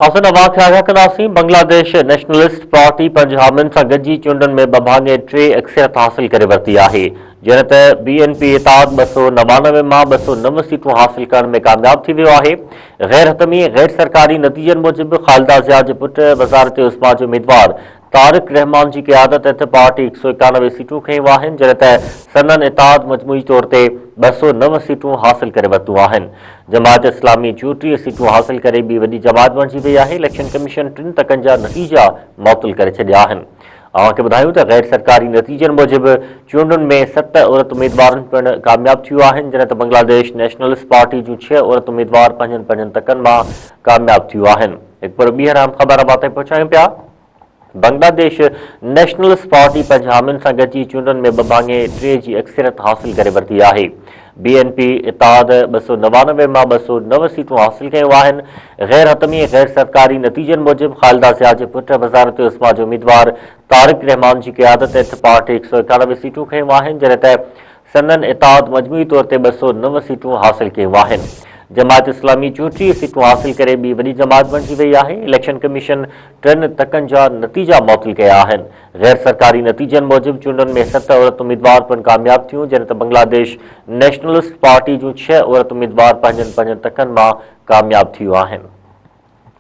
حسن اوهان کي آگاهه ڪنداسين، بنگلاديش نيشنلسٽ پارٽي پنهنجي حامين سان گڏجي چونڊن ۾ ٻه ڀاڱي ٽي اڪثريت حاصل ڪري ورتي آهي، جڏهن ته بي اين پي اتحاد 299 مان 209 سيٽون حاصل ڪرڻ ۾ ڪامياب ٿي ويو آهي. غير حتمي ۽ غير سرڪاري نتيجن موجب خالده ضياء جي پٽ وزارت عظميٰ جي اميدوار طارق رحمان جي قيادت هيٺ پارٽي 191 سيٽون کنيون آهن، جڏهن ته سندن اتحاد مجموعي طور تي 209 سيٽون حاصل ڪري ورتيون آهن. جماعت اسلامي 34 سيٽون حاصل ڪري ٻي وڏي جماعت بڻجي وئي آهي. اليڪشن ڪميشن ٽن تڪن جا نتيجا معطل ڪري ڇڏيا آهن. اوهان کي ٻڌايون ته غير سرڪاري نتيجن موجب چونڊن ۾ ست عورت اميدوارن پڻ ڪامياب ٿيون آهن، جڏهن ته بنگلاديش نيشنلسٽ پارٽي جون ڇهه عورت اميدوار پنهنجن پنهنجن تڪن مان ڪامياب ٿيون آهن. هڪ ڀيرو ٻيهر اهم خبر اوهان تائين پهچايون پيا. بنگلاديش نيشنلسٽ پارٽي پنهنجي حامين سان گڏجي چونڊن ۾ ٻه ڀاڱي ٽي جي اڪثريت حاصل ڪري ورتي آهي. بي اين پي اتحاد 299 مان 209 سيٽون حاصل ڪيون آهن. غير حتمي ۽ غير سرڪاري نتيجن موجب خالده ضياء جي پٽ وزارت عظميٰ جي اميدوار طارق رحمان جي قيادت هيٺ پارٽي 191 سيٽون کنيون آهن جڏهن ته سندن اتحاد مجموعي طور تي 209 سيٽون حاصل ڪيون آهن. جماعت اسلامي 34 سيٽون حاصل ڪري ٻي وڏي جماعت بڻجي وئي آهي. اليڪشن ڪميشن ٽن تڪن جا نتيجا معطل ڪيا آهن. غير سرڪاري نتيجن موجب چونڊن ۾ ست عورت اميدوار پڻ ڪامياب ٿيون جڏهن ته بنگلاديش نيشنلسٽ پارٽي جون ڇهه عورت اميدوار پنهنجن پنهنجن تڪن مان ڪامياب ٿيون آهن.